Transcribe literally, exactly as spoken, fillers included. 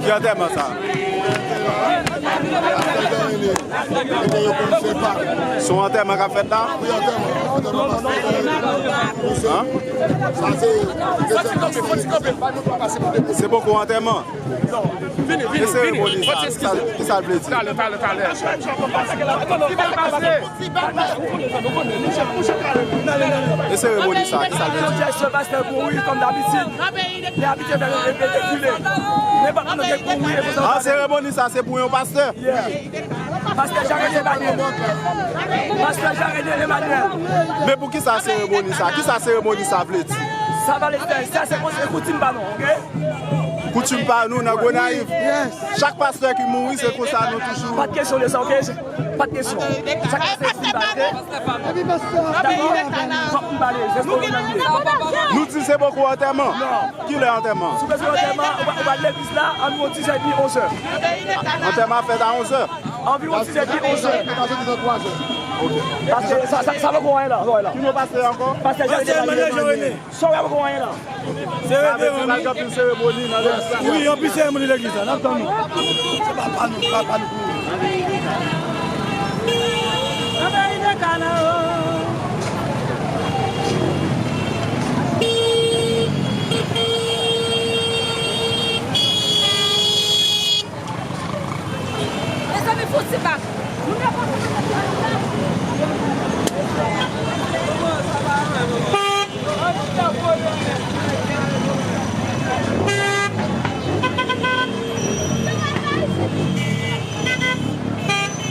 Ki antèman sa? Se yon antèman k ap fèt la? An? Se poko antèman? E seremoni sa, ki sa, ki sa l vle di? E seremoni sa, ki sa l vle di? Jodi a, se pastè kouri kòm dabitid. Li abitye fè yo defile. Nenpòt moun ki kouri, e konsa. Ah, seremoni sa, se pou yon pastè? Yeah. Pastè Jarede Emmanuel. Pastè Jarede Emmanuel. Men pou ki sa seremoni sa? Ki sa seremoni sa vle di? Sa vle di, sa se konsa koutim pa nou, oke? Koutim pa nou nan Gonayiv. Yes. Chak pastè ki mouri, se konsa nou toujou. Pa t kesyon de sa, oke? Pa t kesyon. Chak pastè ki mouri, oke? Dakò? Fòk nou pale, se sa nou di. Nou di se poko antèman. Non. Ki lè antèman? Si w bezwen antèman, ou pa, ou pa legliz la, anviwon dizè edmi, onzè. Antèman ap fèt a onzè. Anviwon dizè edmi, onzè. Paske sa, sa, sa poko anyen la, anyen la. Ki non pastè ankò? Pastè Jean René. Sa w ap konn la? Se reve, wi. Sa vle di, pa gen anpil seremoni nan legliz la? Wi, anpil seremoni legliz la. N ap tann nou. Se pa pa nou, pa pa nou pou ou. Nan peyi de Kanaan.